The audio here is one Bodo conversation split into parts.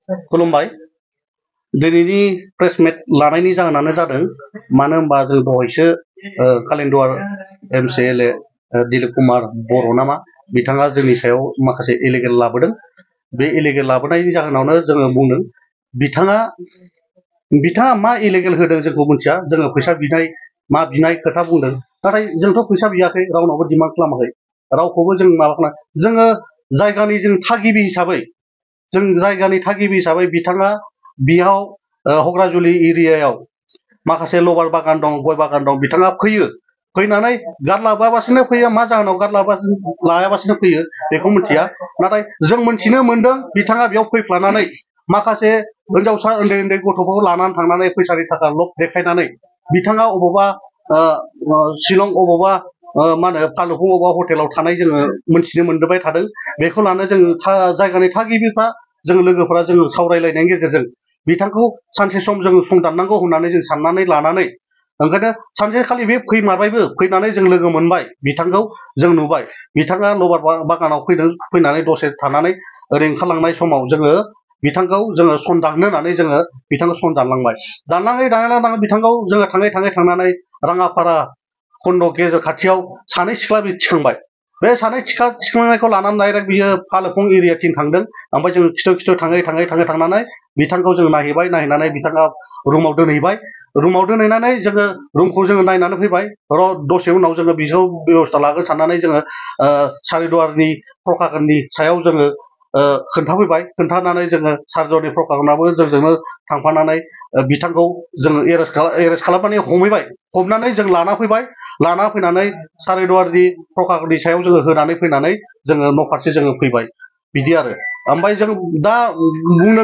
खुलुमबाय दिनैनि प्रेस मिट लानायनि जाहोनानो जादों मानो होनबा जों दहायसो कालिन्दुवार MCLA दिलीप कुमार बर' नामा बिथाङा जोंनि सायाव माखासे इलिगेल लाबोदों बे इलिगेल लाबोनायनि जाहोनावनो जोङो बुंदों बिथाङा मा इलिगेल होदों जोंखौ मिथिया जोङो फैसा बिनाय मा बिनाय खोथा बुंदों नाथाय जोंथ' फैसा बियाखै रावनावबो डिमान्ड खालामाखै रावखौबो जों माबा खालामा जोङो जायगानि जों थागिबि हिसाबै जों जायगानि थागिबि हिसाबै बिथाङा बियाव हग्राजुलि एरियायाव माखासे लबार बागान दं गय बागान दं बिथाङा फैयो फैनानै गारलाबासिनो फैयो मा जाहोनाव लायाबासिनो फैयो बेखौ मिथिया नाथाय जों मोनथिनो मोनदों बिथाङा बेयाव फैफ्लानानै माखासे हिनजावसा उन्दै उन्दै गथ'फोरखौ लानानै थांनानै फैसानि थाखा लब देखायनानै बिथाङा अबावबा शिलं अबावबा मा होनो फालुफुं अबावबा हटेलाव थानाय जोङो मोनथिनो मोनबाय थादों बेखौ लानो जों जायगानि थागिबिफ्रा जों लोगोफोरा जों सावरायलायनायनि गेजेरजों बिथांखौ सानसे सम जों संदाननांगौ होननानै जों साननानै लानानै ओंखायनो सानसेखालि बे फैमारबायबो फैनानै जों लोगो मोनबाय बिथांखौ जों नुबाय बिथाङा लबार बागानाव फैनानै दसे थानानै ओरै ओंखारलांनाय समाव जोङो बिथांखौ जोङो सन दाननो होननानै जोङो बिथांखौ सन दानलांबाय दानलाङै बिथांखौ जोङो थाङै थांनानै राङापारा खन्द गेजेर खाथियाव सानै सिख्ला बि थिखांबाय बे सानै सिख्ला थिखांनायखौ लानानै डाइरेक्ट बियो फालुफुं एरियाथिं थांदों ओमफ्राय जों खिथु थाङै थांनानै बिथांखौ जों नायहैनानै बिथाङा रुमाव दोनहैबाय रुमाव दोनहैनानै जोङो रुमखौ जोङो नायनानै फैबाय दसे उनाव जोङो बिखौ बेबस्था लागोन साननानै जोङो सारिदुवारनि प्रकाशननि सायाव जोङो खोन्थाफैबाय खोन्थानानै जोङो सारिदुवारनि प्रकाशनाबो जोंजोंनो थांफानानै बिथांखौ जोङो एरेस्ट खालामनानै हमहैबाय हमनानै जों लाना फैबाय लाना फैनानै सारिदुवारनि प्रकाशननि सायाव जोङो होनानै फैनानै जोङो न' फारसे जोङो फैबाय बिदि आरो ओमफ्राय जों दा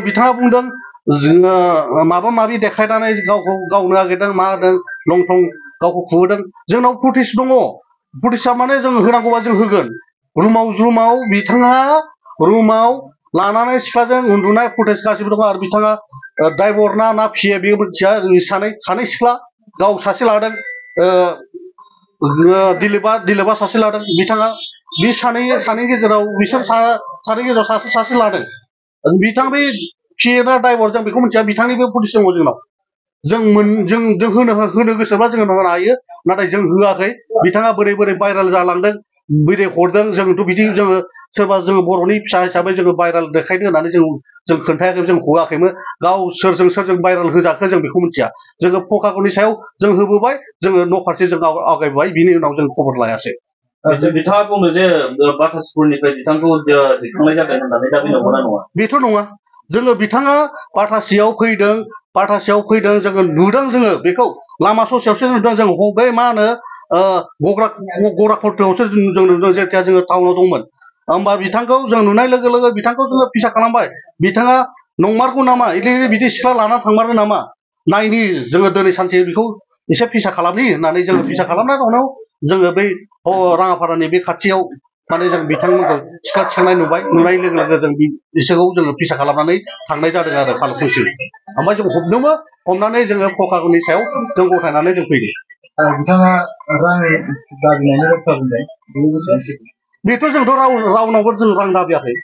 बिथाङा बुंदों जोङो माबा माबि देखायनानै गावखौ गावनो नागिरदों मा होदों लं थं गावखौ खुहोदों जोंनाव फुटेज दङ फुटेजआ माने जों होनांगौबा जों होगोन रुमाव बिथाङा रुमाव लानानै सिख्लाजों उन्दुनाय फुटेज गासिबो दङ आरो बिथाङा ड्राइभार ना फियो बे मोनथिया सानै सिख्ला गाव सासे लादों दिलीपआ सासे लादों बिथाङा बे सानै गेजेराव बिसोर सानै गेजेराव सासे लादों बिथां बे फियोना ड्राइभार जों बेखौ मिथिया बिथांनिबो फुटेज दङ जोंनाव जों होनो गोसोबा जोङो होनो हायो नाथाय जों होआखै बिथाङा बोरै भाइरेल जालांदों बोरै हरदों जोंथ' बिदि जोङो सोरबा जोङो बर'नि फिसा हिसाबै जोङो भाइरेल देखायनो होननानै जों खोन्थायाखै जों होआखैमोन गाव सोरजों भाइरेल होजाखो जों बेखौ मिथिया जोङो प्रकाशननि सायाव जों होबोबाय जोङो न' फारसे जों आवगायबोबाय बिनि उनाव जों खबर लायासै बिथाङा बुंदों जे बाटासपुरनिफ्राय बिथांखौ दिखांनाय जादों होननानै दा बे नंगौना नङा बेथ' नङा जोङो बिथाङा बाटासियाव फैदों जोङो नुदों जोङो बेखौ लामा ससेयावसो नुदों जों बे मा होनो गग्राखरथायावसो जों नुदों जेथिया जोङो टाउनाव दंमोन होमबा बिथांखौ जों नुनाय लोगो लोगो बिथांखौ जोङो फिसा खालामबाय बिथाङा नंमारगौ नामा बिदि सिख्ला लाना थांमारो नामा नायनि जोङो दिनै सानसे बेखौ एसे फिसा खालामनि होननानै जोङो फिसा खालामनानै उनाव जोङो बै राङापारानि बे खाथियाव माने जों बिथांमोनखौ सिख्ला थिखांनाय नुनाय लोगो लोगो जों बिसोरखौ जोङो फिसा खालामनानै थांनाय जादों आरो फालुफुंसिम ओमफ्राय जों हमनानै जोङो प्रकाशननि सायाव जों गथायनानै जों फैदों बिथाङा रां दाबिनायनि बाथ्रा बुंदों बेथ' जोंथ' रावनावबो जों रां दाबियाखै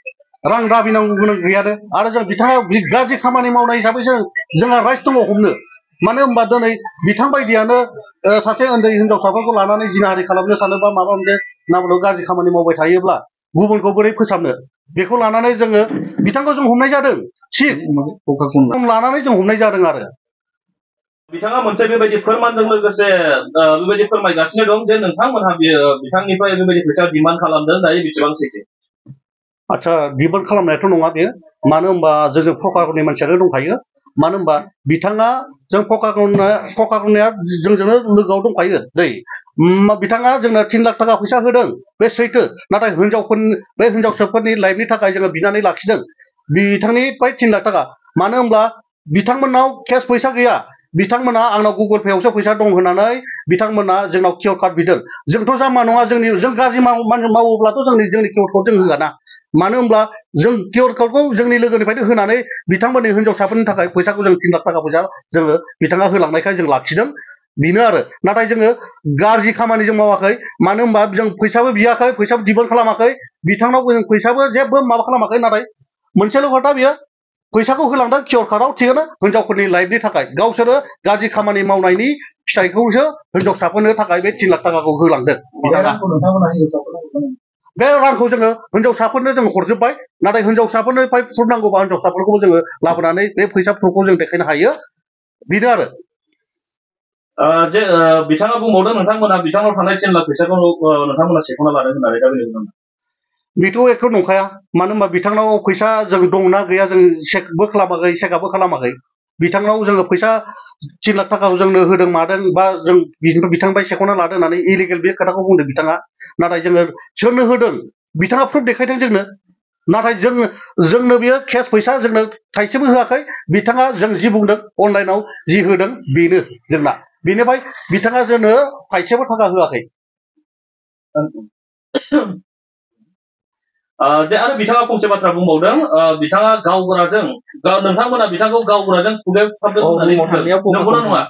रां दाबिनांगौ गोनां गैयानो आरो जों बिथाङा गाज्रि खामानि मावनाय हिसाबैसो जोंहा राइट दङ हमनो मानो होनबा दिनै बिथां बायदियानो सासे उन्दै हिनजावसाफोरखौ लानानै जिनाहारि खालामनो सानोबा माबा मोनसे नामल' गाज्रि खामानि मावबाय थायोब्ला गुबुनखौ बोरै फोसाबनो बेखौ लानानै जोङो बिथांखौ जों हमनाय जादों थिग लानानै जों हमनाय जादों आरो बिथाङा मोनसे बेबायदि फोरमानजों लोगोसे बेबायदि फोरमायगासिनो दं जे नोंथांमोनहा बिथांनिफ्राय बेबायदि फैसा डिमान्ड खालामदों दायो बेसेबां सैथो आदसा डिमान्ड खालामनायाथ' नङा बेयो मानो होनबा जों प्रकाशननि मानसियानो दंखायो मानो होनबा बिथाङा जों प्रकाशननिया जोंजोंनो लोगोआव दंखायो दै बिथाङा जोंनो 3 लाख थाखा फैसा होदों बे सैथो नाथाय हिनजावसाफोरनि लाइफनि थाखाय जोङो बिनानै लाखिदों बिथांनिफ्राय 3 लाख थाखा मानो होनब्ला बिथांमोननाव केस फैसा गैया बिथांमोना आंनाव गुगल पेआवसो फैसा दं होननानै बिथांमोना जोंनाव कियर कार्ड बिदों जोंथ' जाम्बा नङा जों गाज्रि मावोब्लाथ' जोंनि कियर कार्ड जों होआ ना मानो होनब्ला जों कियर कार्डखौ जोंनि लोगोनिफ्रायनो होनानै बिथांमोननि हिनजावसाफोरनि थाखाय फैसाखौ जों 3 लाख थाखा फैसा जोङो बिथाङा होलांनायखाय जों लाखिदों बेनो आरो नाथाय जोङो गाज्रि खामानि जों मावाखै मानो होनबा जों फैसाबो बियाखै फैसाबो डिमान्ड खालामाखै बिथांनाव जों फैसाबो जेबो माबा खालामाखै नाथाय मोनसेल' खोथा बियो फैसाखौ होलांदों कियर कार्डआव थिगानो हिनजावफोरनि लाइफनि थाखाय गावसोरो गाज्रि खामानि मावनायनि फिथाइखौसो हिनजावसाफोरनो थाखाय बे 3 लाख थाखाखौ होलांदों बिथाङा बे रांखौ जोङो हिनजावसाफोरनो जों हरजोब्बाय नाथाय हिनजावसाफोरनिफ्राय प्रुफ नांगौबा हिनजावसाफोरखौबो जोङो लाबोनानै बे फैसा प्रुफखौ जों देखायनो हायो बेनो आरो जे बिथाङा बुंबावदों नोंथांमोना बिथांनाव थानाय 10 लाख फैसाखौ नोंथांमोना सेख'ना लादों होननानै दा बेनो बेथ' एथ' नंखाया मानो होनबा बिथांनाव फैसा जों दंना गैया जों चेकबो खालामाखै चेकआपबो खालामाखै बिथांनाव जोङो फैसा 3 लाख थाखाखौ जोंनो होदों मादों बा जों बिथांनिफ्राय सेख'ना लादों होननानै इलिगेल बे खोथाखौ बुंदों बिथाङा नाथाय जोङो सोरनो होदों बिथाङा प्रुफ देखायदों जोंनो नाथाय जोंनो बियो केस फैसा जोंनो थाइसेबो होआखै बिथाङा जों जि बुंदों अनलाइनाव जि होदों बेनो जोंना बेनिफ्राय बिथाङा जोंनो थाइसेबो थाखा होआखै जे आरो बिथाङा फंसे बाथ्रा बुंबावदों बिथाङा गावबुराजों नोंथांमोना बिथांखौ गावबुराजों खुगायाव सुथाबदों होननानै नंगौना नङा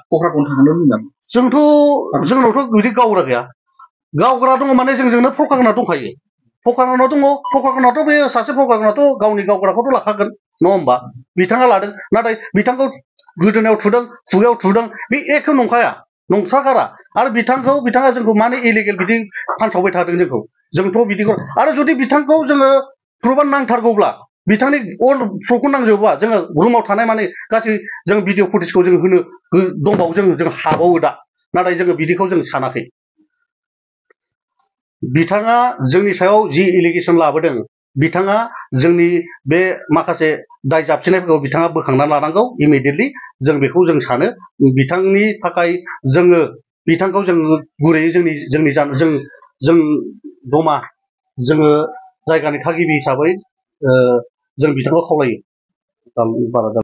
जोंनावथ' बिदि गावबुरा गैया गावबुरा दङ माने जोंजोंनो फकागोना दंखायो फकागोनाव दङ फकागोनाथ' बे सासे फकागोनाथ' गावनि गावबुराखौथ' लाखागोन नङा होमबा बिथाङा लादों नाथाय बिथांखौ गोदोनायाव थुदों खुगायाव थुदों बे एखे नंखाया नंथ्रागारा आरो बिथाङा जोंखौ मानो इलिगेल बिदि फानसावबाय थादों जोंथ' बिदिखौ आरो जुदि बिथांखौ जोङो प्रुफआ नांथारगौब्ला बिथांनि अल प्रुफखौ नांजोबोबा जोङो रुमाव थानाय माने गासै जों भिडिअ फुटेजखौ जों होनो दंबावो जों हाबावो दा नाथाय जोङो बिदिखौ जों सानाखै बिथाङा जोंनि सायाव जि एलिगेसन लाबोदों बिथाङा जोंनि बे माखासे दाय जाबसिननायफोरखौ बिथाङा बोखांना लानांगौ इमिडियेटलि जों बेखौ जों सानो बिथांनि थाखाय जोङो बिथांखौ जों गुरैयै जों जमा जोङो जायगानि थागिबि हिसाबै जों बिथांखौ खावलायो बारा